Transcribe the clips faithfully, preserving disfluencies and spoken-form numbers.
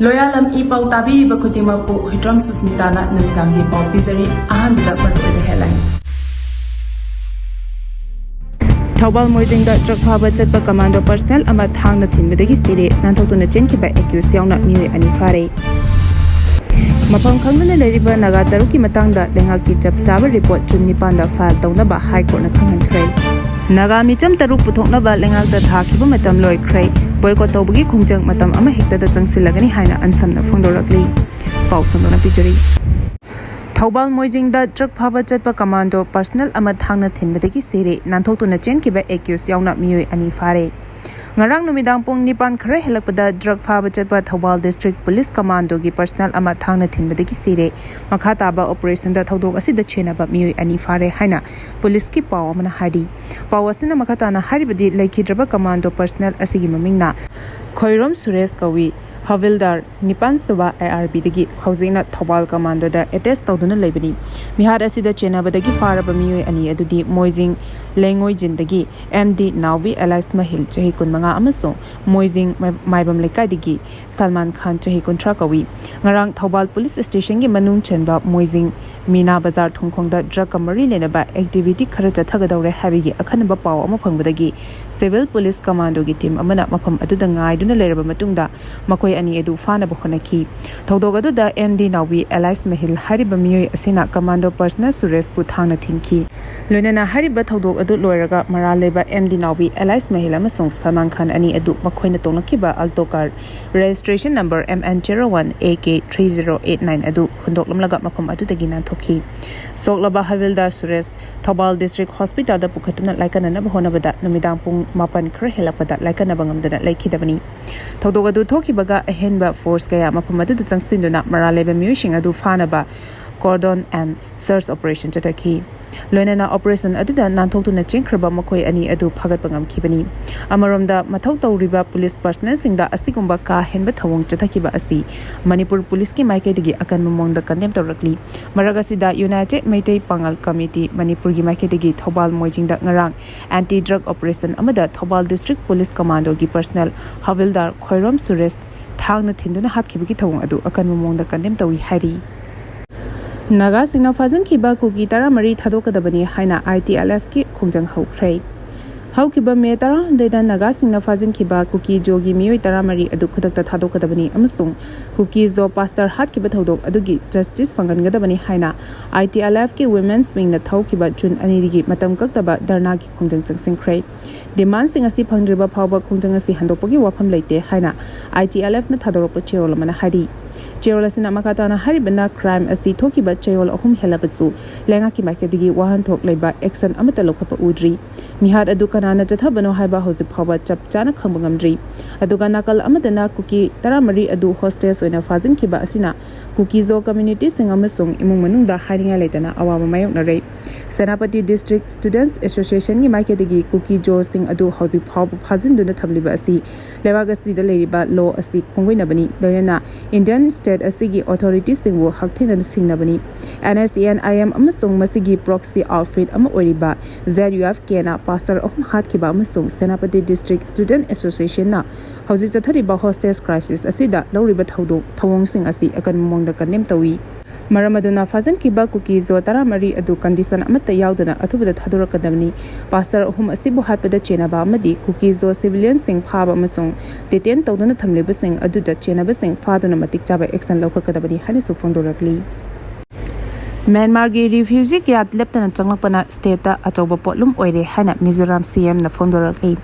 ꯂꯣꯌꯥꯂꯝ E ꯄꯥꯎ ꯇꯥꯕꯤꯔꯤꯕ ꯈꯨꯗꯤꯡꯃꯛꯄꯨ ꯍꯨꯏꯗ꯭ꯔꯣꯝ ꯁꯨꯁꯃꯤꯇꯥꯅ ꯅꯨꯃꯤꯗꯥꯡꯒꯤ ꯄꯥꯎ ꯄꯤꯖꯔꯤ꯫ ꯑꯍꯥꯟꯕꯗ ꯃꯔꯨꯑꯣꯏꯕ headline꯫ ꯊꯧꯕꯥꯜ ꯃꯣꯏꯖꯤꯡꯗ drug ꯐꯥꯕ ꯆꯠꯄ commando personnel ꯑꯃ ꯊꯥꯡꯅ ꯊꯤꯟꯕꯗꯒꯤ ꯁꯤꯔꯦ꯫ ꯅꯥꯟꯊꯣꯛꯇꯨꯅ ꯆꯦꯟꯈꯤꯕ accused ꯌꯥꯎꯅ ꯃꯤꯑꯣꯏ ꯑꯅꯤ ꯐꯥꯔꯦ꯫ ꯃꯐꯝ ꯈꯪꯗꯅ ꯂꯩꯔꯤꯕ ꯅꯥꯒꯥ ꯇꯔꯨꯛꯀꯤ ꯃꯇꯥꯡꯗ ꯂꯩꯉꯥꯛꯀꯤ ꯆꯞ ꯆꯥꯕ report June ꯅꯤꯄꯥꯟꯗ file ꯇꯧꯅꯕ High Courtꯅ ꯈꯪꯍꯟꯈ꯭ꯔꯦ꯫ ꯅꯥꯒꯥ ꯃꯤꯆꯝ ꯇꯔꯨꯛ ꯄꯨꯊꯣꯛꯅꯕ ꯂꯩꯉꯥꯛꯇ ꯊꯥꯈꯤꯕ ꯃꯇꯝ ꯂꯣꯏꯈ꯭ꯔꯦ꯫ Boycott ꯇꯧꯕꯒꯤ ꯈꯣꯡꯖꯪ ꯃꯇꯝ ꯑꯃ ꯍꯦꯛꯇꯗ ꯆꯪꯁꯤꯜꯂꯒꯅꯤ ꯍꯥꯏꯅ ꯑꯟꯁꯝꯅ ꯐꯣꯡꯗꯣꯔꯛꯂꯤ꯫ ꯄꯥꯎ ꯁꯟꯗꯣꯛꯅ ꯄꯤꯖꯔꯤ꯫ ꯊꯧꯕꯥꯜ ꯃꯣꯏꯖꯤꯡꯗ drug ꯐꯥꯕ ꯆꯠꯄ commando personnel ꯑꯃ ꯊꯥꯡꯅ ꯊꯤꯟꯕꯗꯒꯤ ꯁꯤꯔꯦ꯫ ꯅꯥꯟꯊꯣꯛꯇꯨꯅ ꯆꯦꯟꯈꯤꯕ accused ꯌꯥꯎꯅ ꯃꯤꯑꯣꯏ ꯑꯅꯤ ꯐꯥꯔꯦ꯫ ꯉꯔꯥꯡ ꯅꯨꯃꯤꯗꯥꯡ ꯄꯨꯡ ꯅꯤꯄꯥꯟ ꯈꯔ ꯍꯦꯜꯂꯛꯄꯗ drug ꯐꯥꯕ ꯆꯠꯄ ꯊꯧꯕꯥꯜ District Police Commandoꯒꯤ personnel ꯑꯃ ꯊꯥꯡꯅ ꯊꯤꯟꯕꯗꯒꯤ ꯁꯤꯔꯦ꯫ ꯃꯈꯥ ꯇꯥꯕ operationꯗ ꯊꯧꯗꯣꯛ ꯑꯁꯤꯗ ꯆꯦꯟꯅꯕ ꯃꯤꯑꯣꯏ ꯑꯅꯤ ꯐꯥꯔꯦ ꯍꯥꯏꯅ policeꯀꯤ ꯄꯥꯎ ꯑꯃꯅ ꯍꯥꯏꯔꯤ꯫ ꯄꯥꯎ ꯑꯁꯤꯅ ꯃꯈꯥ ꯇꯥꯅ ꯍꯥꯏꯔꯤꯕꯗꯤ, ꯂꯩꯈꯤꯗ꯭ꯔꯕ commando personnel ꯑꯁꯤꯒꯤ ꯃꯃꯤꯡꯅ ꯈꯣꯏꯔꯣꯝ ꯁꯨꯔꯦꯁ ꯀꯧꯏ꯫ ꯍꯥꯕꯤꯜꯗꯥꯔ ꯅꯤꯄꯥꯟ ꯁꯨꯕ IRBꯗꯒꯤ ꯍꯧꯖꯤꯛꯅ ꯊꯧꯕꯥꯜ commandoꯗ attach ꯇꯧꯗꯨꯅ ꯂꯩꯕꯅꯤ꯫ ꯃꯤꯍꯥꯠ ꯑꯁꯤꯗ ꯆꯦꯟꯅꯕꯗꯒꯤ ꯐꯥꯔꯕ ꯃꯤꯑꯣꯏ ꯑꯅꯤ ꯑꯗꯨꯗꯤ ꯃꯣꯏꯖꯤꯡ ꯂꯦꯡꯉꯣꯏꯖꯤꯟꯗꯒꯤ MD ꯅꯥꯎꯕꯤ alias ꯃꯍꯤꯜ ꯆꯍꯤ ꯀꯨꯟꯃꯉꯥ ꯑꯃꯁꯨꯡ ꯃꯣꯏꯖꯤꯡ ꯃꯥꯏ-, ꯃꯥꯏꯕꯝ ꯂꯩꯀꯥꯏꯗꯒꯤ ꯁꯜꯃꯥꯟ ꯈꯥꯟ ꯆꯍꯤ ꯀꯨꯟꯊ꯭ꯔꯥ ꯀꯧꯏ꯫ ꯉꯔꯥꯡ ꯊꯧꯕꯥꯜ police stationꯒꯤ ꯃꯅꯨꯡ ꯆꯟꯕ ꯃꯣꯏꯖꯤꯡ ꯃꯤꯅꯥ ꯕꯖꯥꯔ ꯊꯣꯡꯈꯣꯡꯗ drugꯀ ꯃꯔꯤ ꯂꯩꯅꯕ activity ꯈꯔ ꯆꯠꯊꯒꯗꯧꯔꯦ ꯍꯥꯏꯕꯒꯤ ꯑꯈꯟꯅꯕ ꯄꯥꯎ ꯑꯃ ꯐꯪꯕꯗꯒꯤ Civil Police Commandoꯒꯤ team ꯑꯃꯅ ꯃꯐꯝ ꯑꯗꯨꯗ ꯉꯥꯏꯗꯨꯅ ꯂꯩꯔꯕ ꯃꯇꯨꯡꯗ ꯃꯈꯣꯏ ꯑꯅꯤ ꯑꯗꯨ ꯐꯥꯅꯕ ꯍꯣꯠꯅꯈꯤ꯫ ꯊꯧꯗꯣꯛ ꯑꯗꯨꯗ MD ꯅꯥꯎꯕꯤ alias ꯃꯍꯤꯜ ꯍꯥꯏꯔꯤꯕ ꯃꯤꯑꯣꯏ ꯑꯁꯤꯅ commando personnel ꯁꯨꯔꯦꯁꯄꯨ ꯊꯥꯡꯅ ꯊꯤꯟꯈꯤ꯫ ꯂꯣꯏꯅꯅ ꯍꯥꯏꯔꯤꯕ ꯊꯧꯗꯣꯛ ꯑꯗꯨ ꯂꯣꯏꯔꯒ ꯃꯔꯥꯜ ꯂꯩꯕ MD ꯅꯥꯎꯕꯤ alias ꯃꯍꯤꯜ ꯑꯃꯁꯨꯡ ꯁꯜꯃꯥꯟ ꯈꯥꯟ ꯑꯅꯤ ꯑꯗꯨ ꯃꯈꯣꯏꯅ ꯇꯣꯡꯂꯛꯈꯤꯕ Alto car registration number MN zero one AK three zero eight nine ꯑꯗꯨ ꯍꯨꯟꯗꯣꯛꯂꯝꯂꯒ ꯃꯐꯝ ꯑꯗꯨꯗꯒꯤ ꯅꯥꯟꯊꯣꯛꯈꯤ꯫ ꯁꯣꯛꯂꯕ ꯍꯥꯕꯤꯜꯗꯥꯔ ꯁꯨꯔꯦꯁ ꯊꯧꯕꯥꯜ District Hospitalꯗ ꯄꯨꯈꯠꯇꯨꯅ ꯂꯥꯏꯀꯠꯅꯅꯕ ꯍꯣꯠꯅꯕꯗ ꯅꯨꯃꯤꯗꯥꯡ ꯄꯨꯡ ꯃꯥꯄꯟ ꯈꯔ ꯍꯦꯜꯂꯛꯄꯗ ꯂꯥꯏꯀꯠꯅꯕ ꯉꯝꯗꯅ ꯂꯩꯈꯤꯗꯕꯅꯤ꯫ ꯊꯧꯗꯣꯛ ꯑꯗꯨ ꯊꯣꯛꯈꯤꯕꯒ ꯑꯍꯦꯟꯕ force ꯀꯌꯥ ꯃꯐꯝ ꯑꯗꯨꯗ ꯆꯪꯁꯤꯟꯗꯨꯅ ꯃꯔꯥꯜ ꯂꯩꯕ ꯃꯤꯑꯣꯏꯁꯤꯡ ꯑꯗꯨ ꯐꯥꯅꯕ cordon and search operation ꯆꯠꯊꯈꯤ꯫ ꯂꯣꯏꯅꯅ operation ꯑꯗꯨꯗ ꯅꯥꯟꯊꯣꯛꯇꯨꯅ ꯆꯦꯟꯈ꯭ꯔꯕ ꯃꯈꯣꯏ ꯑꯅꯤ ꯑꯗꯨ ꯐꯥꯒꯠꯄ ꯉꯝꯈꯤꯕꯅꯤ꯫ ꯑꯃꯔꯣꯝꯗ, ꯃꯊꯧ ꯇꯧꯔꯤꯕ police personnelꯁꯤꯡꯗ ꯑꯁꯤꯒꯨꯝꯕ ꯀꯥ ꯍꯦꯟꯕ ꯊꯧꯑꯣꯡ ꯆꯠꯊꯈꯤꯕ ꯑꯁꯤ ꯃꯅꯤꯄꯨꯔ policeꯀꯤ ꯃꯥꯏꯀꯩꯗꯒꯤ ꯑꯀꯟꯕ ꯃꯑꯣꯡꯗ condemn ꯇꯧꯔꯛꯂꯤ꯫ ꯃꯔꯛ ꯑꯁꯤꯗ, United ꯃꯩꯇꯩ ꯄꯥꯉꯜ Committee ꯃꯅꯤꯄꯨꯔꯒꯤ ꯃꯥꯏꯀꯩꯗꯒꯤ ꯊꯧꯕꯥꯜ ꯃꯣꯏꯖꯤꯡꯗ ꯉꯔꯥꯡ anti drug operation ꯑꯃꯗ Thoubal District Police Commandoꯒꯤ personnel ꯍꯥꯕꯤꯜꯗꯥꯔ Khoirom Suresh ꯊꯥꯡꯅ ꯊꯤꯟꯗꯨꯅ ꯍꯥꯠꯈꯤꯕꯒꯤ ꯊꯧꯑꯣꯡ ꯑꯗꯨ ꯑꯀꯟꯕ ꯃꯑꯣꯡꯗ ꯀꯟꯗꯦꯝ ꯇꯧꯏ ꯍꯥꯏꯔꯤ꯫ ꯅꯥꯒꯥꯁꯤꯡꯅ ꯐꯥꯖꯤꯟꯈꯤꯕ ꯀꯨꯀꯤ ꯇꯔꯥꯃꯔꯤ ꯊꯥꯗꯣꯛꯀꯗꯕꯅꯤ ꯍꯥꯏꯅ ITLFꯀꯤ ꯈꯣꯡꯖꯪ ꯍꯧꯈ꯭ꯔꯦ꯫ ꯍꯧꯈꯤꯕ ꯃꯦ ꯇꯔꯥꯍꯨꯝꯗꯣꯏꯗ ꯅꯥꯒꯥꯁꯤꯡꯅ ꯐꯥꯖꯤꯟꯈꯤꯕ ꯀꯨꯀꯤ ꯖꯣꯒꯤ ꯃꯤꯑꯣꯏ ꯇꯔꯥꯃꯔꯤ ꯑꯗꯨ ꯈꯨꯗꯛꯇ ꯊꯥꯗꯣꯛꯀꯗꯕꯅꯤ ꯑꯃꯁꯨꯡ ꯀꯨꯀꯤ ꯖꯣ ꯄꯥꯁꯇꯔ ꯍꯥꯠꯈꯤꯕ ꯊꯧꯗꯣꯛ ꯑꯗꯨꯒꯤ ꯖꯁꯇꯤꯁ ꯐꯪꯍꯟꯒꯗꯕꯅꯤ ꯍꯥꯏꯅ ITLFꯀꯤ Women's Wingꯅ ꯊꯣꯛꯈꯤꯕ ꯖꯨꯟ ꯑꯅꯤꯗꯒꯤ ꯃꯇꯝ ꯀꯛꯇꯕ ꯙꯔꯅꯥꯒꯤ ꯈꯣꯡꯖꯪ ꯆꯪꯁꯤꯟꯈ꯭ꯔꯦ꯫ ꯗꯤꯃꯥꯟꯁꯤꯡ ꯑꯁꯤ ꯐꯪꯗ꯭ꯔꯤꯕ ꯐꯥꯎꯕ ꯈꯣꯡꯖꯪ ꯑꯁꯤ ꯍꯟꯗꯣꯛꯄꯒꯤ ꯋꯥꯐꯝ ꯂꯩꯇꯦ ꯍꯥꯏꯅ ITLFꯅ ꯊꯥꯗꯣꯔꯛꯄ ꯆꯦꯔꯣꯜ ꯑꯃꯅ ꯍꯥꯏꯔꯤ꯫ ꯆꯦꯔꯣꯜ ꯑꯁꯤꯅ ꯃꯈꯥ ꯇꯥꯅ ꯍꯥꯏꯔꯤꯕꯅ, ꯀ꯭ꯔꯥꯏꯝ ꯑꯁꯤ ꯊꯣꯛꯈꯤꯕ ꯆꯌꯣꯜ ꯑꯍꯨꯝ ꯍꯦꯜꯂꯕꯁꯨ ꯂꯩꯉꯥꯛꯀꯤ ꯃꯥꯏꯀꯩꯗꯒꯤ ꯋꯥꯍꯟꯊꯣꯛ ꯂꯩꯕ ꯑꯦꯛꯁꯟ ꯑꯃꯠꯇ ꯂꯧꯈꯠꯄ ꯎꯗ꯭ꯔꯤ꯫ ꯃꯤꯍꯥꯠ ꯑꯗꯨ ꯀꯅꯥꯅ ꯆꯠꯊꯕꯅꯣ ꯍꯥꯏꯕ ꯍꯧꯖꯤꯛ ꯐꯥꯎꯕ ꯆꯞ ꯆꯥꯅ ꯈꯪꯕ ꯉꯝꯗ꯭ꯔꯤ꯫ ꯑꯗꯨꯒ ꯅꯥꯀꯜ ꯑꯃꯗꯅ ꯀꯨꯀꯤ ꯇꯔꯥꯃꯔꯤ ꯑꯗꯨ ꯍꯣꯁꯇꯦꯖ ꯑꯣꯏꯅ ꯐꯥꯖꯤꯟꯈꯤꯕ ꯑꯁꯤꯅ ꯀꯨꯀꯤꯖꯣ ꯀꯝꯃ꯭ꯌꯨꯅꯤꯇꯤꯁꯤꯡ ꯑꯃꯁꯨꯡ ꯏꯃꯨꯡ ꯃꯅꯨꯡꯗ ꯍꯥꯏꯅꯤꯡꯉꯥꯏ ꯂꯩꯇꯅ ꯑꯋꯥꯕ ꯃꯥꯌꯣꯛꯅꯔꯦ꯫ ꯁꯦꯅꯥꯄꯇꯤ ꯗꯤꯁꯇ꯭ꯔꯤꯛ ꯁ꯭ꯇꯨꯗꯦꯟꯠꯁ ꯑꯦꯁꯣꯁꯤꯌꯦꯁꯟꯒꯤ ꯃꯥꯏꯀꯩꯗꯒꯤ ꯀꯨꯀꯤ ꯖꯣꯁꯤꯡ ꯑꯗꯨ ꯍꯧꯖꯤꯛ ꯐꯥꯎꯕ ꯐꯥꯖꯤꯟꯗꯨꯅ ꯊꯝꯂꯤꯕ ꯑꯁꯤ ꯂꯩꯕꯥꯛ ꯑꯁꯤꯗ ꯂꯩꯔꯤꯕ ꯂꯣ ꯑꯁꯤ ꯈꯣꯡꯒꯣꯏꯅꯕꯅꯤ, ꯂꯣꯏꯅꯅ ꯏꯟꯗꯤꯌꯟ ꯁ꯭ꯇꯦꯠ ꯑꯁꯤꯒꯤ ꯑꯣꯊꯣꯔꯤꯇꯤꯁꯤꯡꯕꯨ ꯍꯛꯊꯦꯡꯅꯅ ꯁꯤꯡꯅꯕꯅꯤ꯫ NSCN-IM ꯑꯃꯁꯨꯡ ꯃꯁꯤꯒꯤ ꯄ꯭ꯔꯣꯛꯁꯤ ꯑꯥꯎꯠꯐꯤꯠ ꯑꯃ ꯑꯣꯏꯔꯤꯕ ZUFKꯅ ꯄꯥꯁꯇꯔ ꯑꯍꯨꯝ ꯍꯥꯠꯈꯤꯕ ꯑꯃꯁꯨꯡ ꯁꯦꯅꯥꯄꯇꯤ ꯗꯤꯁꯇ꯭ꯔꯤꯛ ꯁ꯭ꯇꯨꯗꯦꯟꯠ ꯑꯦꯁꯣꯁꯤꯌꯦꯁꯟꯅ ꯍꯧꯖꯤꯛ ꯆꯠꯊꯔꯤꯕ ꯍꯣꯁꯇꯦꯖ ꯀ꯭ꯔꯥꯏꯁꯤꯁ ꯑꯁꯤꯗ ꯂꯧꯔꯤꯕ ꯊꯧꯗꯣꯛ ꯊꯧꯑꯣꯡꯁꯤꯡ ꯑꯁꯤ ꯑꯀꯟꯕ ꯃꯑꯣꯡꯗ ꯀꯟꯗꯦꯝ ꯇꯧꯏ꯫ ꯃꯔꯝ ꯑꯗꯨꯅ ꯐꯥꯖꯤꯟꯈꯤꯕ ꯀꯨꯀꯤꯖꯣ ꯇꯔꯥꯃꯔꯤ ꯑꯗꯨ ꯀꯟꯗꯤꯁꯟ ꯑꯃꯠꯇ ꯌꯥꯎꯗꯅ ꯑꯊꯨꯕꯗ ꯊꯥꯗꯣꯔꯛꯀꯗꯕꯅꯤ꯫ ꯄꯥꯁꯇꯔ ꯑꯍꯨꯝ ꯑꯁꯤꯕꯨ ꯍꯥꯠꯄꯗ ꯆꯦꯟꯅꯕ ꯑꯃꯗꯤ ꯀꯨꯀꯤꯖꯣ ꯁꯤꯚꯤꯂꯤꯌꯟꯁꯤꯡ ꯐꯥꯕ ꯑꯃꯁꯨꯡ ꯗꯤꯇꯦꯟ ꯇꯧꯗꯨꯅ ꯊꯝꯂꯤꯕꯁꯤꯡ ꯑꯗꯨꯗ ꯆꯦꯟꯅꯕꯁꯤꯡ ꯐꯥꯗꯨꯅ ꯃꯇꯤꯛ ꯆꯥꯕ ꯑꯦꯛꯁꯟ ꯂꯧꯈꯠꯀꯗꯕꯅꯤ ꯍꯥꯏꯅꯁꯨ ꯐꯣꯡꯗꯣꯔꯛꯂꯤ꯫ ꯃ꯭ꯌꯥꯟꯃꯥꯔꯒꯤ ꯔꯤꯐ꯭ꯌꯨꯖꯤ ꯀꯌꯥ ꯂꯦꯞꯇꯅ ꯆꯪꯂꯛꯄꯅ ꯁ꯭ꯇꯦꯠꯇ ꯑꯆꯧꯕ ꯄꯣꯠꯂꯨꯝ ꯑꯣꯏꯔꯦ ꯍꯥꯏꯅ ꯃꯤꯖꯣꯔꯥꯝ CMꯅ ꯐꯣꯡꯗꯣꯔꯛꯂꯤ꯫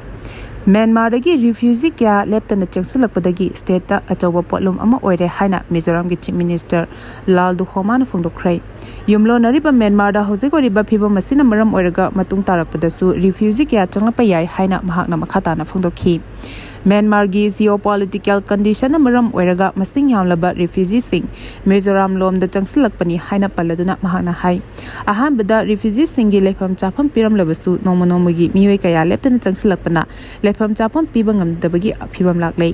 ꯃ꯭ꯌꯥꯟꯃꯥꯔꯗꯒꯤ ꯔꯤꯐ꯭ꯌꯨꯖꯤ ꯀꯌꯥ ꯂꯦꯞꯇꯅ ꯆꯪꯁꯤꯜꯂꯛꯄꯗꯒꯤ ꯁ꯭ꯇꯦꯠꯇ ꯑꯆꯧꯕ ꯄꯣꯠꯂꯨꯝ ꯑꯃ ꯑꯣꯏꯔꯦ ꯍꯥꯏꯅ ꯃꯤꯖꯣꯔꯥꯝꯒꯤ ꯆꯤꯐ ꯃꯤꯅꯤꯁꯇꯔ ꯂꯥꯜ ꯗꯨꯍꯣꯃꯥꯅ ꯐꯣꯡꯗꯣꯛꯈ꯭ꯔꯦ꯫ ꯌꯨꯝꯂꯣꯟꯅꯔꯤꯕ ꯃ꯭ꯌꯥꯟꯃꯥꯔꯗ ꯍꯧꯖꯤꯛ ꯑꯣꯏꯔꯤꯕ ꯐꯤꯕꯝ ꯑꯁꯤꯅ ꯃꯔꯝ ꯑꯣꯏꯔꯒ ꯃꯇꯨꯡ ꯇꯥꯔꯛꯄꯗꯁꯨ ꯔꯤꯐ꯭ꯌꯨꯖꯤ ꯀꯌꯥ ꯆꯪꯂꯛꯄ ꯌꯥꯏ ꯍꯥꯏꯅ ꯃꯍꯥꯛꯅ ꯃꯈꯥ ꯇꯥꯅ ꯐꯣꯡꯗꯣꯛꯈꯤ꯫ ꯃ꯭ꯌꯥꯟꯃꯥꯔꯒꯤ ꯖꯤꯑꯣ ꯄꯣꯂꯤꯇꯤꯀꯦꯜ ꯀꯟꯗꯤꯁꯟꯅ ꯃꯔꯝ ꯑꯣꯏꯔꯒ ꯃꯁꯤꯡ ꯌꯥꯝꯂꯕ ꯔꯤꯐ꯭ꯌꯨꯖꯤꯁꯤꯡ ꯃꯤꯖꯣꯔꯥꯝ ꯂꯣꯝꯗ ꯆꯪꯁꯤꯜꯂꯛꯄꯅꯤ ꯍꯥꯏꯅ ꯄꯜꯂꯗꯨꯅ ꯃꯍꯥꯛꯅ ꯍꯥꯏ, ꯑꯍꯥꯟꯕꯗ ꯔꯤꯐ꯭ꯌꯨꯖꯤꯁꯤꯡꯒꯤ ꯂꯩꯐꯝ ꯆꯥꯐꯝ ꯄꯤꯔꯝꯂꯕꯁꯨ ꯅꯣꯡꯃ ꯅꯣꯡꯃꯒꯤ ꯃꯤꯑꯣꯏ ꯀꯌꯥ ꯂꯦꯞꯇꯅ ꯆꯪꯁꯤꯜꯂꯛꯄꯅ ꯂꯩꯐꯝ ꯆꯥꯐꯝ ꯄꯤꯕ ꯉꯝꯗꯕꯒꯤ ꯐꯤꯕꯝ ꯂꯥꯛꯂꯦ꯫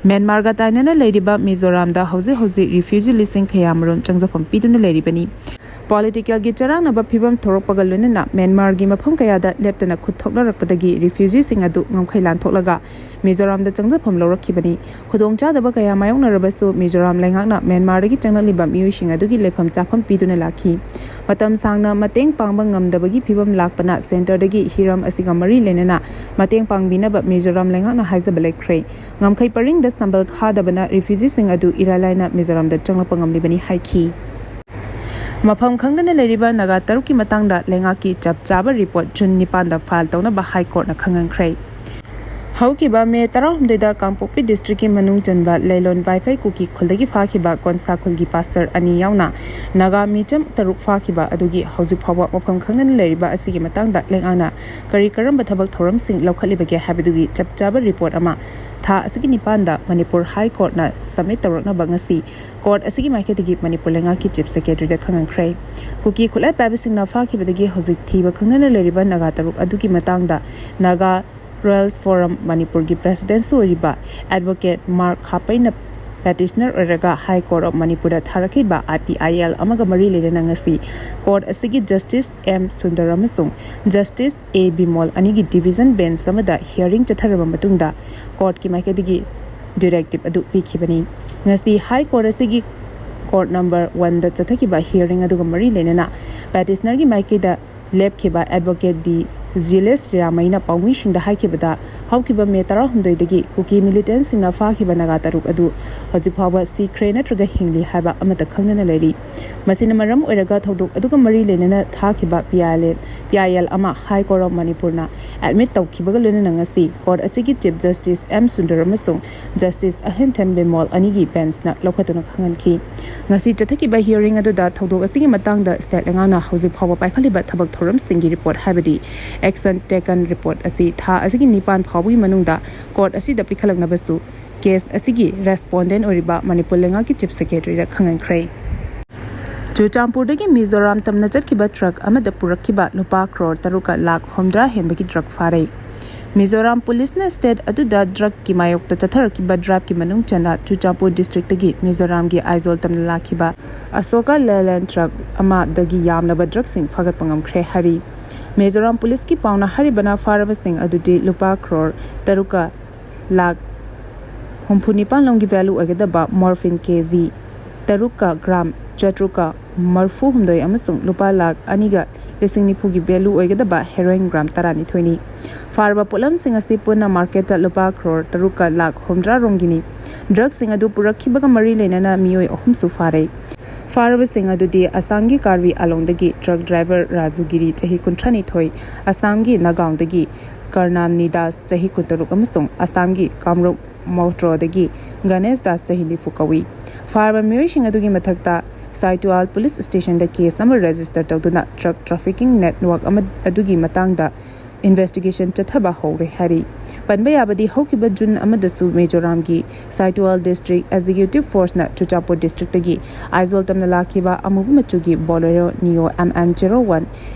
ꯃ꯭ꯌꯥꯟꯃꯥꯔꯒ ꯇꯥꯏꯅꯅ ꯂꯩꯔꯤꯕ ꯃꯤꯖꯣꯔꯥꯝꯗ ꯍꯧꯖꯤꯛ ꯍꯧꯖꯤꯛ ꯔꯤꯐ꯭ꯌꯨꯖꯤ ꯂꯤꯁꯤꯡ ꯀꯌꯥꯃꯔꯨꯝ ꯆꯪꯖꯐꯝ ꯄꯤꯗꯨꯅ ꯂꯩꯔꯤꯕꯅꯤ꯫ ꯄꯣꯂꯤꯇꯤꯀꯦꯜꯒꯤ ꯆꯔꯥꯡꯅꯕ ꯐꯤꯕꯝ ꯊꯣꯔꯛꯄꯒ ꯂꯣꯏꯅꯅ ꯃ꯭ꯌꯥꯟꯃꯥꯔꯒꯤ ꯃꯐꯝ ꯀꯌꯥꯗ ꯂꯦꯞꯇꯅ ꯈꯨꯠ ꯊꯣꯛꯅꯔꯛꯄꯗꯒꯤ ꯔꯤꯐ꯭ꯌꯨꯖꯤꯁꯤꯡ ꯑꯗꯨ ꯉꯝꯈꯩ ꯂꯥꯟꯊꯣꯛꯂꯒ ꯃꯤꯖꯣꯔꯥꯝꯗ ꯆꯪꯖꯐꯝ ꯂꯧꯔꯛꯈꯤꯕꯅꯤ꯫ ꯈꯨꯗꯣꯡꯆꯥꯗꯕ ꯀꯌꯥ ꯃꯥꯌꯣꯛꯅꯔꯕꯁꯨ ꯃꯤꯖꯣꯔꯥꯝ ꯂꯩꯉꯥꯛꯅ ꯃ꯭ꯌꯥꯟꯃꯥꯔꯗꯒꯤ ꯆꯪꯂꯛꯂꯤꯕ ꯃꯤꯑꯣꯏꯁꯤꯡ ꯑꯗꯨꯒꯤ ꯂꯩꯐꯝ ꯆꯥꯐꯝ ꯄꯤꯗꯨꯅ ꯂꯥꯛꯈꯤ꯫ ꯃꯇꯝ ꯁꯥꯡꯅ ꯃꯇꯦꯡ ꯄꯥꯡꯕ ꯉꯝꯗꯕꯒꯤ ꯐꯤꯕꯝ ꯂꯥꯛꯄꯅ ꯁꯦꯟꯇꯔꯗꯒꯤ ꯍꯤꯔꯝ ꯑꯁꯤꯒ ꯃꯔꯤ ꯂꯩꯅꯅ ꯃꯇꯦꯡ ꯄꯥꯡꯕꯤꯅꯕ ꯃꯤꯖꯣꯔꯥꯝ ꯂꯩꯉꯥꯛꯅ ꯍꯥꯏꯖꯕ ꯂꯩꯈ꯭ꯔꯦ꯫ ꯉꯝꯈꯩ ꯄꯔꯤꯡꯗ ꯁꯝꯕꯜ ꯈꯥꯗꯕꯅ ꯔꯤꯐ꯭ꯌꯨꯖꯤꯁꯤꯡ ꯑꯗꯨ ꯏꯔꯥꯏ ꯂꯥꯏꯅ ꯃꯤꯖꯣꯔꯥꯝꯗ ꯆꯪꯂꯛꯄ ꯉꯝꯂꯤꯕꯅꯤ ꯍꯥꯏꯈꯤ꯫ ꯃꯐꯝ ꯈꯪꯗꯅ ꯂꯩꯔꯤꯕ ꯅꯥꯒꯥ ꯇꯔꯨꯛꯀꯤ ꯃꯇꯥꯡꯗ ꯂꯩꯉꯥꯛꯀꯤ ꯆꯞ ꯆꯥꯕ ꯔꯤꯄꯣꯔꯠ ꯖꯨꯟ ꯅꯤꯄꯥꯟꯗ ꯐꯥꯏꯜ ꯇꯧꯅꯕ ꯍꯥꯏ ꯀꯣꯔꯠꯅ ꯈꯪꯍꯟꯈ꯭ꯔꯦ꯫ ꯍꯧꯈꯤꯕ ꯃꯦ ꯇꯔꯥꯍꯨꯝꯗꯣꯏꯗ ꯀꯥꯡꯄꯣꯛꯄꯤ ꯗꯤꯁꯇ꯭ꯔꯤꯛꯀꯤ ꯃꯅꯨꯡ ꯆꯟꯕ ꯂꯩꯂꯣꯟ ꯕꯥꯏꯐꯩ ꯀꯨꯀꯤ ꯈꯨꯜꯗꯒꯤ ꯐꯥꯈꯤꯕ ꯀꯣꯟꯁꯥ ꯈꯨꯜꯒꯤ ꯄꯥꯁꯇꯔ ꯑꯅꯤ ꯌꯥꯎꯅ ꯅꯥꯒꯥ ꯃꯤꯆꯝ ꯇꯔꯨꯛ ꯐꯥꯈꯤꯕ ꯑꯗꯨꯒꯤ ꯍꯧꯖꯤꯛ ꯐꯥꯎꯕ ꯃꯐꯝ ꯈꯪꯗꯅ ꯂꯩꯔꯤꯕ ꯑꯁꯤꯒꯤ ꯃꯇꯥꯡꯗ ꯂꯩꯉꯥꯛꯅ ꯀꯔꯤ ꯀꯔꯝꯕ ꯊꯕꯛ ꯊꯧꯔꯝꯁꯤꯡ ꯂꯧꯈꯠꯂꯤꯕꯒꯦ ꯍꯥꯏꯕꯗꯨꯒꯤ ꯆꯞ ꯆꯥꯕ ꯔꯤꯄꯣꯔꯠ ꯑꯃ ꯊꯥ ꯑꯁꯤꯒꯤ ꯅꯤꯄꯥꯟꯗ ꯃꯅꯤꯄꯨꯔ ꯍꯥꯏ ꯀꯣꯔꯠꯅ ꯁꯕꯃꯤꯠ ꯇꯧꯔꯛꯅꯕ ꯉꯁꯤ ꯀꯣꯔꯠ ꯑꯁꯤꯒꯤ ꯃꯥꯏꯀꯩꯗꯒꯤ ꯃꯅꯤꯄꯨꯔ ꯂꯩꯉꯥꯛꯀꯤ ꯆꯤꯐ ꯁꯦꯀ꯭ꯔꯦꯇꯔꯤꯗ ꯈꯪꯍꯟꯈ꯭ꯔꯦ꯫ ꯀꯨꯀꯤ ꯈꯨꯠꯂꯥꯏ ꯄꯥꯏꯕꯁꯤꯡꯅ ꯐꯥꯈꯤꯕꯗꯒꯤ ꯍꯧꯖꯤꯛ ꯊꯤꯕ ꯈꯪꯗꯅ ꯂꯩꯔꯤꯕ ꯅꯥꯒꯥ ꯇꯔꯨꯛ ꯑꯗꯨꯒꯤ ꯃꯇꯥꯡꯗ ꯅꯥꯒꯥ ꯔꯣꯌꯦꯜꯁ ꯐꯣꯔꯝ ꯃꯅꯤꯄꯨꯔꯒꯤ ꯄ꯭ꯔꯦꯁꯤꯗꯦꯟꯁꯨ ꯑꯣꯏꯔꯤꯕ ꯑꯦꯗꯚꯣꯀꯦꯠ ꯃꯥꯔꯛ ꯈꯥꯄꯩꯅ ꯄꯦꯇꯤꯁꯅꯔ ꯑꯣꯏꯔꯒ ꯍꯥꯏ ꯀꯣꯔꯠ ꯑꯣꯐ ꯃꯅꯤꯄꯨꯔꯗ ꯊꯥꯔꯛꯈꯤꯕ ꯑꯥꯏ ꯄꯤ ꯑꯥꯏ ꯑꯦꯜ ꯑꯃꯒ ꯃꯔꯤ ꯂꯩꯅꯅ ꯉꯁꯤ ꯀꯣꯔꯠ ꯑꯁꯤꯒꯤ ꯖꯁꯇꯤꯁ ꯑꯦꯝ ꯁꯨꯟꯗꯔ ꯑꯃꯁꯨꯡ ꯖꯁꯇꯤꯁ ꯑꯦ ꯕꯤꯃꯣꯜ ꯑꯅꯤꯒꯤ ꯗꯤꯚꯤꯖꯟ ꯕꯦꯟꯆ ꯑꯃꯗ ꯍꯤꯌꯥꯔꯤꯡ ꯆꯠꯊꯔꯕ ꯃꯇꯨꯡꯗ ꯀꯣꯔꯠꯀꯤ ꯃꯥꯏꯀꯩꯗꯒꯤ ꯗꯤꯔꯦꯛꯇꯤꯞ ꯑꯗꯨ ꯄꯤꯈꯤꯕꯅꯤ꯫ ꯉꯁꯤ ꯍꯥꯏ ꯀꯣꯔꯠ ꯑꯁꯤꯒꯤ ꯀꯣꯔꯠ ꯅꯝꯕꯔ ꯋꯥꯟꯗ ꯆꯠꯊꯈꯤꯕ ꯍꯤꯌꯥꯔꯤꯡ ꯑꯗꯨꯒ ꯃꯔꯤ ꯂꯩꯅꯅ ꯄꯦꯇꯤꯁꯅꯔꯒꯤ ꯃꯥꯏꯀꯩꯗ ꯂꯦꯞꯈꯤꯕ ꯑꯦꯗꯚꯣꯀꯦꯠ ꯗꯤ ꯖꯨꯂꯤꯌꯁ ꯔꯤꯔꯥꯃꯩꯅ ꯄꯥꯎꯃꯤꯁꯤꯡꯗ ꯍꯥꯏꯈꯤꯕꯗ, ꯍꯧꯈꯤꯕ ꯃꯦ ꯇꯔꯥꯍꯨꯝꯗꯣꯏꯗꯒꯤ ꯀꯨꯀꯤ ꯃꯤꯂꯤꯇꯦꯟꯁꯤꯡꯅ ꯐꯥꯈꯤꯕ ꯅꯥꯒꯥ ꯇꯔꯨꯛ ꯑꯗꯨ ꯍꯧꯖꯤꯛ ꯐꯥꯎꯕ ꯁꯤꯈ꯭ꯔꯦ ꯅꯠꯇ꯭ꯔꯒ ꯍꯤꯡꯂꯤ ꯍꯥꯏꯕ ꯑꯃꯠꯇ ꯈꯪꯗꯅ ꯂꯩꯔꯤ꯫ ꯃꯁꯤꯅ ꯃꯔꯝ ꯑꯣꯏꯔꯒ ꯊꯧꯗꯣꯛ ꯑꯗꯨꯒ ꯃꯔꯤ ꯂꯩꯅꯅ ꯊꯥꯈꯤꯕ P I L, P I L ꯑꯃ ꯍꯥꯏ ꯀꯣꯔꯠ ꯑꯣꯐ ꯃꯅꯤꯄꯨꯔꯅ ꯑꯦꯗꯃꯤꯠ ꯇꯧꯈꯤꯕꯒ ꯂꯣꯏꯅꯅ ꯉꯁꯤ ꯀꯣꯔꯠ ꯑꯁꯤꯒꯤ ꯆꯤꯐ ꯖꯁꯇꯤꯁ ꯑꯦꯝ ꯁꯨꯟꯗꯔ ꯑꯃꯁꯨꯡ ꯖꯁꯇꯤꯁ ꯑꯍꯦꯟꯊꯦꯝ ꯕꯤꯃꯣꯜ ꯑꯅꯤꯒꯤ ꯕꯦꯟꯆꯅ ꯂꯧꯈꯠꯇꯨꯅ ꯈꯪꯍꯟꯈꯤ꯫ ꯉꯁꯤ ꯆꯠꯊꯈꯤꯕ ꯍꯤꯌꯥꯔꯤꯡ ꯑꯗꯨꯗ ꯊꯧꯗꯣꯛ ꯑꯁꯤꯒꯤ ꯃꯇꯥꯡꯗ ꯁ꯭ꯇꯦꯠ ꯂꯩꯉꯥꯛꯅ ꯍꯧꯖꯤꯛ ꯐꯥꯎꯕ ꯄꯥꯏꯈꯠꯂꯤꯕ ꯊꯕꯛ ꯊꯧꯔꯝꯁꯤꯡꯒꯤ ꯔꯤꯄꯣꯔꯠ, ꯍꯥꯏꯕꯗꯤ action taken report, ꯑꯁꯤ ꯊꯥ ꯑꯁꯤꯒꯤ ꯅꯤꯄꯥꯟ ꯐꯥꯎꯕꯒꯤ ꯃꯅꯨꯡꯗ ꯀꯣꯔꯠ ꯑꯁꯤꯗ ꯄꯤꯈꯠꯂꯛꯅꯕꯁꯨ ꯀꯦꯁ ꯑꯁꯤꯒꯤ ꯔꯦꯁꯄꯣꯟꯗꯦꯟ ꯑꯣꯏꯔꯤꯕ ꯃꯅꯤꯄꯨꯔ ꯂꯩꯉꯥꯛꯀꯤ ꯆꯤꯐ ꯁꯦꯀ꯭ꯔꯦꯇꯔꯤꯗ ꯈꯪꯍꯟꯈ꯭ꯔꯦ꯫ ꯆꯨꯔꯆꯥꯟꯄꯨꯔꯗꯒꯤ ꯃꯤꯖꯣꯔꯥꯝ ꯇꯝꯅ ꯆꯠꯈꯤꯕ ꯇ꯭ꯔꯛ ꯑꯃꯗ ꯄꯨꯔꯛꯈꯤꯕ ꯂꯨꯄꯥ ꯀ꯭ꯔꯣꯔ ꯇꯔꯨꯛꯀ ꯂꯥꯈ ꯍꯨꯝꯗ꯭ꯔꯥ ꯍꯦꯟꯕꯒꯤ ꯗ꯭ꯔꯒ ꯐꯥꯔꯦ꯫ ꯃꯤꯖꯣꯔꯥꯝ ꯄꯨꯂꯤꯁꯅ ꯁ꯭ꯇꯦꯠ ꯑꯗꯨꯗ ꯗ꯭ꯔꯒꯀꯤ ꯃꯥꯌꯣꯛꯇ ꯆꯠꯊꯔꯛꯈꯤꯕ ꯗ꯭ꯔꯥꯏꯚꯀꯤ ꯃꯅꯨꯡ ꯆꯟꯅ ꯆꯨꯔꯆꯥꯟꯄꯨꯔ ꯗꯤꯁꯇ꯭ꯔꯤꯛꯇꯒꯤ ꯃꯤꯖꯣꯔꯥꯝꯒꯤ ꯑꯥꯏꯖꯣꯜ ꯇꯝꯅ ꯂꯥꯛꯈꯤꯕ ꯑꯁꯣꯀꯥ ꯂꯦꯂꯦꯟ ꯇ꯭ꯔꯛ ꯑꯃꯗꯒꯤ ꯌꯥꯝꯂꯕ ꯗ꯭ꯔꯒꯁꯤꯡ ꯐꯥꯒꯠꯄ ꯉꯝꯈ꯭ꯔꯦ ꯍꯥꯏꯔꯤ꯫ ꯃꯤꯖꯣꯔꯥꯝ ꯄꯨꯂꯤꯁꯀꯤ ꯄꯥꯎꯅ ꯍꯥꯏꯔꯤꯕꯅ ꯐꯥꯔꯕꯁꯤꯡ ꯑꯗꯨꯗꯤ ꯂꯨꯄꯥ ꯀ꯭ꯔꯣꯔ ꯇꯔꯨꯛꯀ ꯂꯥꯈ ꯍꯨꯝꯐꯨ ꯅꯤꯄꯥꯟ ꯂꯣꯝꯒꯤ ꯚꯦꯂꯨ ꯑꯣꯏꯒꯗꯕ ꯃꯣꯔꯐꯤꯟ ꯀꯦ ꯖꯤ ꯇꯔꯨꯛꯀ ꯒ꯭ꯔꯥꯝ ꯆꯥꯇ꯭ꯔꯨꯛꯀ ꯃꯔꯐꯨ ꯍꯨꯝꯗꯣꯏ ꯑꯃꯁꯨꯡ ꯂꯨꯄꯥ ꯂꯥꯈ ꯑꯅꯤꯒ ꯂꯤꯁꯤꯡ ꯅꯤꯐꯨꯒꯤ ꯚꯦꯂꯨ ꯑꯣꯏꯒꯗꯕ ꯍꯦꯔꯣꯏꯟ ꯒ꯭ꯔꯥꯝ ꯇꯔꯥꯅꯤꯊꯣꯏꯅꯤ꯫ ꯐꯥꯔꯕ ꯄꯣꯠꯂꯝꯁꯤꯡ ꯑꯁꯤ ꯄꯨꯟꯅ ꯃꯥꯔꯀꯦꯠꯇ ꯂꯨꯄꯥ ꯀ꯭ꯔꯣꯔ ꯇꯔꯨꯛꯀ ꯂꯥꯈ ꯍꯨꯝꯗ꯭ꯔꯥ ꯔꯣꯝꯒꯤꯅꯤ꯫ ꯗ꯭ꯔꯒꯁꯤꯡ ꯑꯗꯨ ꯄꯨꯔꯛꯈꯤꯕꯒ ꯃꯔꯤ ꯂꯩꯅꯅ ꯃꯤꯑꯣꯏ ꯑꯍꯨꯝꯁꯨ ꯐꯥꯔꯦ꯫ ꯐꯥꯔꯕꯁꯤꯡ ꯑꯗꯨꯗꯤ ꯑꯁꯥꯝꯒꯤ ꯀꯥꯔꯕꯤ ꯑꯂꯣꯡꯗꯒꯤ ꯇ꯭ꯔꯛ ꯗ꯭ꯔꯥꯏꯚꯔ ꯔꯥꯖꯨ ꯒꯤꯔꯤ, ꯆꯍꯤ ꯀꯨꯟꯊ꯭ꯔꯥꯅꯤꯊꯣꯏ, ꯑꯁꯥꯝꯒꯤ ꯅꯥꯒꯥꯎꯟꯗꯒꯤ ꯀꯔꯅꯥꯝꯅꯤ ꯗꯥꯁ, ꯆꯍꯤ ꯀꯨꯟꯇꯔꯨꯛ, ꯑꯃꯁꯨꯡ ꯑꯁꯥꯝꯒꯤ ꯀꯥꯝꯔꯨꯞ ꯃꯣꯇ꯭ꯔꯣꯗꯒꯤ ꯒꯅꯦꯁ ꯗꯥꯁ, ꯆꯍꯤ ꯅꯤꯐꯨ ꯀꯧꯏ꯫ ꯐꯥꯔꯕ ꯃꯤꯑꯣꯏꯁꯤꯡ ꯑꯗꯨꯒꯤ ꯃꯊꯛꯇ ꯁꯥꯏꯇꯨꯋꯥꯜ ꯄꯨꯂꯤꯁ ꯁ꯭ꯇꯦꯁꯟꯗ ꯀꯦꯁ ꯑꯃ ꯔꯦꯖꯤꯁꯇꯔ ꯇꯧꯗꯨꯅ ꯗ꯭ꯔꯒ ꯇ꯭ꯔꯥꯐꯤꯀꯤꯡ ꯅꯦꯠꯋꯥꯔꯛ ꯑꯃ ꯑꯗꯨꯒꯤ ꯃꯇꯥꯡꯗ ꯏꯟꯚꯦꯁꯇꯤꯒꯦꯁꯟ ꯆꯠꯊꯕ ꯍꯧꯔꯦ ꯍꯥꯏꯔꯤ꯫ ꯄꯟꯕ ꯌꯥꯕꯗꯤ, ꯍꯧꯈꯤꯕ ꯖꯨꯟ ꯑꯃꯗꯁꯨ ꯃꯤꯖꯣꯔꯥꯝꯒꯤ ꯁꯥꯏꯇꯨꯋꯥꯜ ꯗꯤꯁꯇ꯭ꯔꯤꯛ ꯑꯦꯛꯖꯤꯀ꯭ꯌꯨꯇꯤꯚ ꯐꯣꯔꯁꯅ ꯆꯨꯔꯆꯥꯟꯄꯨꯔ ꯗꯤꯁꯇ꯭ꯔꯤꯛꯇꯒꯤ ꯑꯥꯏꯖꯣꯜ ꯇꯝꯅ ꯂꯥꯛꯈꯤꯕ ꯑꯃꯨꯕ ꯃꯆꯨꯒꯤ Bolero Neo M N zero one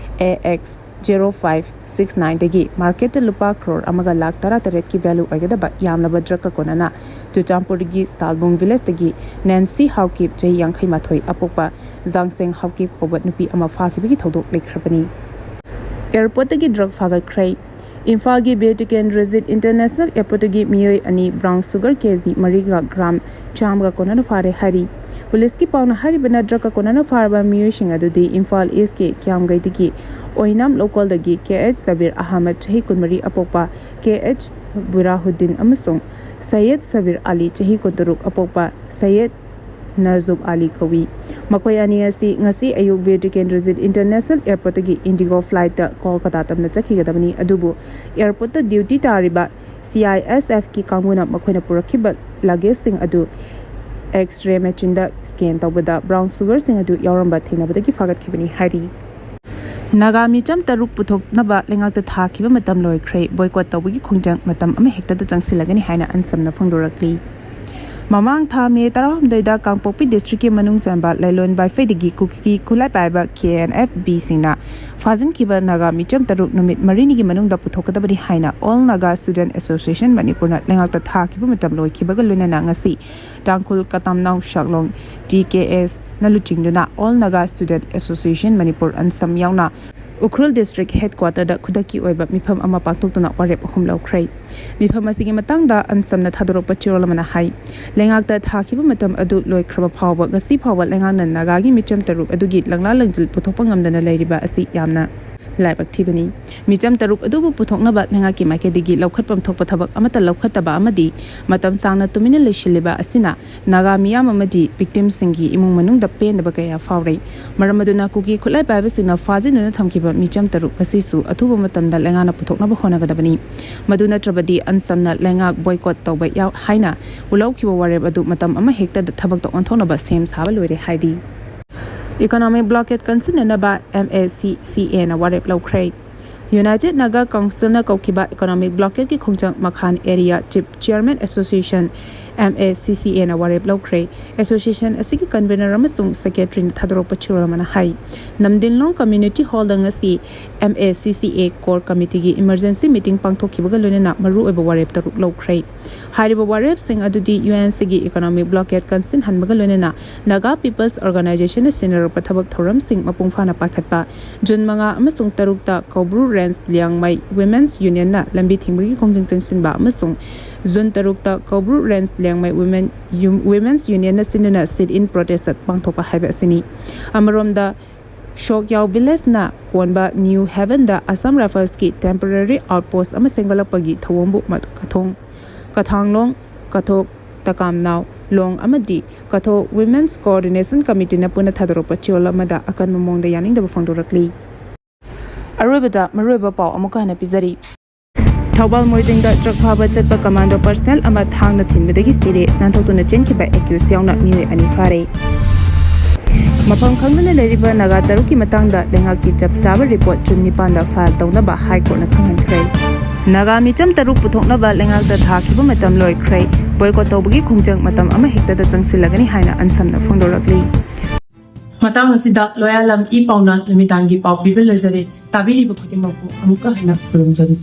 A X zero five six ꯅꯥꯏꯟꯗꯒꯤ ꯃꯥꯔꯀꯦꯠꯇ ꯂꯨꯄꯥ ꯀ꯭ꯔꯣꯔ ꯑꯃꯒ ꯂꯥꯈ ꯇꯔꯥꯇꯔꯦꯠꯀꯤ ꯚꯦꯂꯨ ꯑꯣꯏꯒꯗꯕ ꯌꯥꯝꯂꯕ ꯗ꯭ꯔꯒꯀ ꯀꯣꯟꯅꯅ ꯆꯨꯔꯆꯥꯟꯄꯨꯔꯒꯤ ꯁ꯭ꯇꯥꯜꯕꯨꯡ ꯚꯤꯂꯦꯖꯇꯒꯤ ꯅꯦꯟꯁꯤ ꯍꯥꯎꯀꯤꯞ, ꯆꯍꯤ ꯌꯥꯡꯈꯩ ꯃꯥꯊꯣꯏ, ꯑꯄꯣꯛꯄ ꯖꯥꯡꯁꯦꯡ ꯍꯥꯎꯀꯤꯞ ꯀꯧꯕ ꯅꯨꯄꯤ ꯑꯃ ꯐꯥꯈꯤꯕꯒꯤ ꯊꯧꯗꯣꯛ ꯂꯩꯈ꯭ꯔꯕꯅꯤ꯫ ꯑꯦꯌꯔꯄꯣꯔꯠꯇꯒꯤ ꯗ꯭ꯔꯒ ꯐꯥꯒꯠꯈ꯭ꯔꯦ꯫ ꯏꯝꯐꯥꯜꯒꯤ ꯕꯤꯔ ꯇꯤꯀꯦꯟꯗ꯭ꯔꯖꯤꯠ ꯏꯟꯇꯔꯅꯦꯁꯅꯦꯜ ꯑꯦꯌꯔꯄꯣꯔꯠꯇꯒꯤ ꯃꯤꯑꯣꯏ ꯑꯅꯤ ꯕ꯭ꯔꯥꯎꯟ ꯁꯨꯒꯔ ꯀꯦ ꯖꯤ ꯃꯔꯤꯒ ꯒ꯭ꯔꯥꯝ ꯆꯥꯝꯃꯒ ꯀꯣꯟꯅꯅ ꯐꯥꯔꯦ ꯍꯥꯏꯔꯤ꯫ ꯄꯨꯂꯤꯁꯀꯤ ꯄꯥꯎꯅ ꯍꯥꯏꯔꯤꯕꯅ ꯗ꯭ꯔꯒꯀ ꯀꯣꯟꯅꯅ ꯐꯥꯔꯕ ꯃꯤꯑꯣꯏꯁꯤꯡ ꯑꯗꯨꯗꯤ ꯏꯝꯐꯥꯜ ꯏꯁꯀꯤ ꯀ꯭ꯌꯥꯝꯒꯩꯗꯒꯤ ꯑꯣꯏꯅꯥꯝ ꯂꯣꯀꯦꯜꯗꯒꯤ ꯀꯦ ꯑꯩꯆ ꯁꯕꯤꯔ ꯑꯍꯃꯗ, ꯆꯍꯤ ꯀꯨꯟꯃꯔꯤ, ꯑꯄꯣꯛꯄ ꯀꯦ ꯑꯩꯆ ꯕꯨꯔꯥꯍꯨꯗꯤꯟ ꯑꯃꯁꯨꯡ ꯁꯌꯦꯗ ꯁꯕꯤꯔ ꯑꯂꯤ, ꯆꯍꯤ ꯀꯨꯟꯇꯔꯨꯛ, ꯑꯄꯣꯛꯄ ꯁꯌꯦꯗ ꯅꯖꯨꯕ ꯑꯂꯤ ꯀꯧꯏ꯫ ꯃꯈꯣꯏ ꯑꯅꯤ ꯑꯁꯤ ꯉꯁꯤ ꯑꯌꯨꯛ ꯕꯤꯔ ꯇꯤꯀꯦꯟꯗ꯭ꯔꯖꯤꯠ ꯏꯟꯇꯔꯅꯦꯁꯅꯦꯜ ꯑꯦꯌꯔꯄꯣꯔꯠꯇꯒꯤ ꯏꯟꯗꯤꯒꯣ ꯐ꯭ꯂꯥꯏꯠꯇ ꯀꯣꯜꯀꯇꯥ ꯇꯝꯅ ꯆꯠꯈꯤꯒꯗꯕꯅꯤ, ꯑꯗꯨꯕꯨ ꯑꯦꯌꯔꯄꯣꯔꯠꯇ ꯗ꯭ꯌꯨꯇꯤ ꯇꯥꯔꯤꯕ ꯁꯤ ꯑꯥꯏ ꯑꯦꯁ ꯑꯦꯐꯀꯤ ꯀꯥꯡꯕꯨꯅ ꯃꯈꯣꯏꯅ ꯄꯨꯔꯛꯈꯤꯕ ꯂꯒꯦꯖꯁꯤꯡ ꯑꯗꯨ ꯑꯦꯛꯁ-ꯔꯦ ꯃꯦꯆꯤꯟꯗ ꯁ꯭ꯀꯦꯟ ꯇꯧꯕꯗ ꯕ꯭ꯔꯥꯎꯟ ꯁꯨꯒꯔꯁꯤꯡ ꯑꯗꯨ ꯌꯥꯎꯔꯝꯕ ꯊꯦꯡꯅꯕꯗꯒꯤ ꯐꯥꯒꯠꯈꯤꯕꯅꯤ ꯍꯥꯏꯔꯤ꯫ ꯅꯥꯒꯥ ꯃꯤꯆꯝ ꯇꯔꯨꯛ ꯄꯨꯊꯣꯛꯅꯕ ꯂꯩꯉꯥꯛꯇ ꯊꯥꯈꯤꯕ ꯃꯇꯝ ꯂꯣꯏꯈ꯭ꯔꯦ꯫ ꯕꯣꯏꯀꯣꯠ ꯇꯧꯕꯒꯤ ꯈꯣꯡꯖꯪ ꯃꯇꯝ ꯑꯃꯍꯦꯛꯇꯗ ꯆꯪꯁꯤꯜꯂꯒꯅꯤ ꯍꯥꯏꯅ ꯑꯟꯁꯝꯅ ꯐꯣꯡꯗꯣꯔꯛꯂꯤ꯫ ꯃꯃꯥꯡ ꯊꯥ ꯃꯦ ꯇꯔꯥꯍꯨꯝꯗꯣꯏꯗ ꯀꯥꯡꯄꯣꯛꯄꯤ ꯗꯤꯁꯇ꯭ꯔꯤꯛꯀꯤ ꯃꯅꯨꯡ ꯆꯟꯕ ꯂꯩꯂꯣꯟ ꯕꯥꯏꯐꯩꯗꯒꯤ ꯀꯨꯀꯤ ꯈꯨꯠꯂꯥꯏ ꯄꯥꯏꯕ ꯀꯦ ꯑꯦꯟ ꯑꯦꯐ ꯕꯤꯁꯤꯡꯅ ꯐꯥꯖꯤꯟꯈꯤꯕ ꯅꯥꯒꯥ ꯃꯤꯆꯝ ꯇꯔꯨꯛ ꯅꯨꯃꯤꯠ ꯃꯔꯤꯅꯤꯒꯤ ꯃꯅꯨꯡꯗ ꯄꯨꯊꯣꯛꯀꯗꯕꯅꯤ ꯍꯥꯏꯅ ꯑꯣꯜ ꯅꯥꯒꯥ ꯁ꯭ꯇꯨꯗꯦꯟꯠ ꯑꯦꯁꯣꯁꯤꯌꯦꯁꯟ ꯃꯅꯤꯄꯨꯔꯅ ꯂꯩꯉꯥꯛꯇ ꯊꯥꯈꯤꯕ ꯃꯇꯝ ꯂꯣꯏꯈꯤꯕꯒ ꯂꯣꯏꯅꯅ ꯉꯁꯤ ꯇꯥꯡꯈꯨꯜ ꯀꯇꯥꯝꯅꯥꯎ ꯁꯥꯛꯂꯣꯡ ꯇꯤ ꯀꯦ ꯑꯦꯁꯅ ꯂꯨꯆꯤꯡꯗꯨꯅ all Naga student association Manipur ꯑꯟꯁꯝ ꯌꯥꯎꯅ ꯎꯈ꯭ꯔꯨꯜ ꯗꯤꯁꯇ꯭ꯔꯤꯛ ꯍꯦꯗꯀ꯭ꯋꯥꯇꯔꯗ ꯈꯨꯗꯛꯀꯤ ꯑꯣꯏꯕ ꯃꯤꯐꯝ ꯑꯃ ꯄꯥꯡꯊꯣꯛꯇꯨꯅ ꯋꯥꯔꯦꯞ ꯑꯍꯨꯝ ꯂꯧꯈ꯭ꯔꯦ꯫ ꯃꯤꯐꯝ ꯑꯁꯤꯒꯤ ꯃꯇꯥꯡꯗ ꯑꯟꯁꯝꯅ ꯊꯥꯗꯣꯔꯛꯄ ꯆꯦꯔꯣꯜ ꯑꯃꯅ ꯍꯥꯏ, ꯂꯩꯉꯥꯛꯇ ꯊꯥꯈꯤꯕ ꯃꯇꯝ ꯑꯗꯨ ꯂꯣꯏꯈ꯭ꯔꯕ ꯐꯥꯎꯕ ꯉꯁꯤ ꯐꯥꯎꯕ ꯂꯩꯉꯥꯛꯅ ꯅꯥꯒꯥꯒꯤ ꯃꯤꯆꯝ ꯇꯔꯨꯛ ꯑꯗꯨꯒꯤ ꯂꯪꯂꯥ ꯂꯪꯖꯤꯜ ꯄꯨꯊꯣꯛꯄ ꯉꯝꯗꯅ ꯂꯩꯔꯤꯕ ꯑꯁꯤ ꯌꯥꯝꯅ ꯂꯥꯏꯕꯛ ꯊꯤꯕꯅꯤ꯫ ꯃꯤꯆꯝ ꯇꯔꯨꯛ ꯑꯗꯨꯕꯨ ꯄꯨꯊꯣꯛꯅꯕ ꯂꯩꯉꯥꯛꯀꯤ ꯃꯥꯏꯀꯩꯗꯒꯤ ꯂꯧꯈꯠꯐꯝ ꯊꯣꯛꯄ ꯊꯕꯛ ꯑꯃꯠꯇ ꯂꯧꯈꯠꯇꯕ ꯑꯃꯗꯤ ꯃꯇꯝ ꯁꯥꯡꯅ ꯇꯨꯃꯤꯟꯅ ꯂꯩꯁꯤꯜꯂꯤꯕ ꯑꯁꯤꯅ ꯅꯥꯒꯥ ꯃꯤꯌꯥꯝ ꯑꯃꯗꯤ ꯚꯤꯛꯇꯤꯝꯁꯤꯡꯒꯤ ꯏꯃꯨꯡ ꯃꯅꯨꯡꯗ ꯄꯦꯟꯗꯕ ꯀꯌꯥ ꯐꯥꯎꯔꯦ꯫ ꯃꯔꯝ ꯑꯗꯨꯅ ꯀꯨꯀꯤ ꯈꯨꯠꯂꯥꯏ ꯄꯥꯏꯕꯁꯤꯡꯅ ꯐꯥꯖꯤꯟꯗꯨꯅ ꯊꯝꯈꯤꯕ ꯃꯤꯆꯝ ꯇꯔꯨꯛ ꯉꯁꯤꯁꯨ ꯑꯊꯨꯕ ꯃꯇꯝꯗ ꯂꯩꯉꯥꯛꯅ ꯄꯨꯊꯣꯛꯅꯕ ꯍꯣꯠꯅꯒꯗꯕꯅꯤ꯫ ꯃꯗꯨ ꯅꯠꯇ꯭ꯔꯕꯗꯤ ꯑꯟꯁꯝꯅ ꯂꯩꯉꯥꯛ ꯕꯣꯏꯀꯣꯠ ꯇꯧꯕ ꯌꯥꯎ ꯍꯥꯏꯅ ꯂꯧꯈꯤꯕ ꯋꯥꯔꯦꯞ ꯑꯗꯨ ꯃꯇꯝ ꯑꯃ ꯍꯦꯛꯇꯗ ꯊꯕꯛꯇ ꯑꯣꯟꯊꯣꯛꯅꯕ ꯁꯦꯝ ꯁꯥꯕ ꯂꯣꯏꯔꯦ ꯍꯥꯏꯔꯤ꯫ Economic blockade ꯀꯟꯁꯤꯟꯅꯅꯕ M A C C ꯑꯦꯅ ꯋꯥꯔꯦꯞ ꯂꯧꯈ꯭ꯔꯦ꯫ ꯌꯨꯅꯥꯏꯇꯦꯗ ꯅꯥꯒꯥ ꯀꯥꯎꯟꯁꯤꯜꯅ ꯀꯧꯈꯤꯕ ꯏꯀꯣꯅꯣꯃꯤꯛ ꯕ꯭ꯂꯣꯀꯦꯠꯀꯤ ꯈꯣꯡꯖꯪ ꯃꯈꯥꯟ area chief chairmen association, M A C C ꯑꯦꯅ ꯋꯥꯔꯦꯞ ꯂꯧꯈ꯭ꯔꯦ꯫ ꯑꯦꯁꯣꯁꯤꯌꯦꯁꯟ ꯑꯁꯤꯒꯤ ꯀꯟꯚꯦꯅꯔ ꯑꯃꯁꯨꯡ ꯁꯦꯀ꯭ꯔꯦꯇꯔꯤꯅ ꯊꯥꯗꯣꯔꯛꯄ ꯆꯦꯔꯣꯜ ꯑꯃꯅ ꯍꯥꯏ, ꯅꯝꯗꯤꯟꯂꯣꯡ ꯀꯝꯃ꯭ꯌꯨꯅꯤꯇꯤ ꯍꯣꯜꯗ ꯉꯁꯤ ꯑꯦꯝ ꯑꯦ ꯁꯤ ꯁꯤ ꯑꯦ ꯀꯣꯔ ꯀꯃꯤꯇꯤꯒꯤ ꯏꯃꯔꯖꯦꯟꯁꯤ ꯃꯤꯇꯤꯡ ꯄꯥꯡꯊꯣꯛꯈꯤꯕꯒ ꯂꯣꯏꯅꯅ ꯃꯔꯨꯑꯣꯏꯕ ꯋꯥꯔꯦꯞ ꯇꯔꯨꯛ ꯂꯧꯈ꯭ꯔꯦ꯫ ꯍꯥꯏꯔꯤꯕ ꯋꯥꯔꯦꯞꯁꯤꯡ ꯑꯗꯨꯗꯤ ꯌꯨ ꯑꯦꯟ ꯁꯤꯒꯤ ꯏꯀꯣꯅꯣꯃꯤꯛ ꯕ꯭ꯂꯣꯀꯦꯠ ꯀꯟꯁꯤꯟꯍꯟꯕꯒ ꯂꯣꯏꯅꯅ ꯅꯥꯒꯥ ꯄꯤꯄꯜꯁ ꯑꯣꯔꯒꯅꯥꯏꯖꯦꯁꯟꯅ ꯁꯤꯟꯅꯔꯛꯄ ꯊꯕꯛ ꯊꯧꯔꯝꯁꯤꯡ ꯃꯄꯨꯡ ꯐꯥꯅ ꯄꯥꯏꯈꯠꯄ, ꯖꯨꯟ ꯃꯉꯥ ꯑꯃꯁꯨꯡ ꯇꯔꯨꯛꯇ ꯀꯧꯕ꯭ꯔꯨ ꯔꯦꯟꯖ ꯂꯤꯌꯥꯡꯃꯩ ꯋꯤꯃꯦꯟꯁ ꯌꯨꯅꯤꯌꯟꯅ ꯂꯝꯕꯤ ꯊꯤꯡꯕꯒꯤ ꯈꯣꯡꯖꯪ ꯆꯪꯁꯤꯟꯕ ꯑꯃꯁꯨꯡ ꯖꯨꯟ ꯇꯔꯨꯛꯇ ꯀꯧꯕ꯭ꯔꯨ range Liangmai women U-, women's ꯌꯨꯅꯤꯌꯟꯅ ꯁꯤꯟꯗꯨꯅ ꯁꯤꯠ ꯏꯟ ꯄ꯭ꯔꯣꯇꯦꯁ ꯄꯥꯡꯊꯣꯛꯄ ꯍꯥꯏꯕ ꯑꯁꯤꯅꯤ꯫ ꯑꯃꯔꯣꯝꯗ, ꯁꯣꯛꯌꯥꯎ ꯚꯤꯂꯦꯖꯅ ꯀꯣꯟꯕ ꯅ꯭ꯌꯨ ꯍꯦꯚꯦꯟꯗ ꯑꯁꯥꯝ ꯔꯥꯏꯐꯜꯁꯀꯤ ꯇꯦꯝꯄꯣꯔꯔꯤ ꯑꯥꯎꯠꯄꯣꯁ ꯑꯃ ꯁꯦꯝꯒꯠꯂꯛꯄꯒꯤ ꯊꯧꯑꯣꯡꯕꯨ ꯃ-, ꯀꯊꯣꯡ-, ꯀꯊꯥꯡꯂꯣꯡ, ꯀꯊꯣꯛ, ꯇꯀꯥꯝꯅꯥꯎ, ꯂꯣꯡ ꯑꯃꯗꯤ ꯀꯊꯣꯛ ꯋꯤꯃꯦꯟꯁ ꯀꯣꯑꯣꯔꯗꯤꯅꯦꯁꯟ ꯀꯃꯤꯇꯤꯅ ꯄꯨꯟꯅ ꯊꯥꯗꯣꯔꯛꯄ ꯆꯦꯔꯣꯜ ꯑꯃꯗ ꯑꯀꯟꯕ ꯃꯑꯣꯡꯗ ꯌꯥꯅꯤꯡꯗꯕ ꯐꯣꯡꯗꯣꯔꯛꯂꯤ꯫ ꯑꯔꯣꯏꯕꯗ ꯃꯔꯨꯑꯣꯏꯕ ꯄꯥꯎ ꯑꯃꯨꯛꯀ ꯍꯟꯅ ꯄꯤꯖꯔꯤ꯫ ꯊꯧꯕꯥꯜ ꯃꯣꯏꯖꯤꯡꯗ ꯇ꯭ꯔꯛ ꯐꯥꯕ ꯆꯠꯄ ꯀꯃꯥꯟꯗꯣ ꯄꯔꯁꯅꯦꯜ ꯑꯃ ꯊꯥꯡꯅ ꯊꯤꯟꯕꯗꯒꯤ ꯁꯤꯔꯦ, ꯅꯥꯟꯊꯣꯛꯇꯨꯅ ꯆꯦꯟꯈꯤꯕ ꯑꯦꯀ꯭ꯌꯨꯁ ꯌꯥꯎꯅ ꯃꯤꯑꯣꯏ ꯑꯅꯤ ꯐꯥꯔꯦ꯫ ꯃꯐꯝ ꯈꯪꯗꯅ ꯂꯩꯔꯤꯕ ꯅꯥꯒꯥ ꯇꯔꯨꯛꯀꯤ ꯃꯇꯥꯡꯗ ꯂꯩꯉꯥꯛꯀꯤ ꯆꯞ ꯆꯥꯕ ꯔꯤꯄꯣꯔꯠ ꯖꯨꯟ ꯅꯤꯄꯥꯟꯗ ꯐꯥꯏꯜ ꯇꯧꯅꯕ ꯍꯥꯏ ꯀꯣꯔꯠꯅ ꯈꯪꯍꯟꯈ꯭ꯔꯦ꯫ ꯅꯥꯒꯥ ꯃꯤꯆꯝ ꯇꯔꯨꯛ ꯄꯨꯊꯣꯛꯅꯕ ꯂꯩꯉꯥꯛꯇ ꯊꯥꯈꯤꯕ ꯃꯇꯝ ꯂꯣꯏꯈ꯭ꯔꯦ꯫ ꯕꯣꯏꯀꯣꯠ ꯇꯧꯕꯒꯤ ꯈꯣꯡꯖꯪ ꯃꯇꯝ ꯑꯃꯍꯦꯛꯇꯗ ꯆꯪꯁꯤꯜꯂꯒꯅꯤ ꯍꯥꯏꯅ ꯑꯟꯁꯝꯅ ꯐꯣꯡꯗꯣꯔꯛꯂꯤ꯫ ꯃꯇꯥꯡ ꯑꯁꯤꯗ ꯂꯣꯌꯥꯂꯝ ꯏ ꯄꯥꯎꯅ ꯅꯨꯃꯤꯗꯥꯡꯒꯤ ꯄꯥꯎ ꯄꯤꯕ ꯂꯣꯏꯖꯔꯦ꯫ ꯇꯥꯕꯤꯔꯤꯕ ꯈꯨꯗꯤꯡꯃꯛꯄꯨ ꯑꯃꯨꯛꯀ ꯍꯟꯅ ꯈꯨꯔꯨꯝꯖꯔꯤ꯫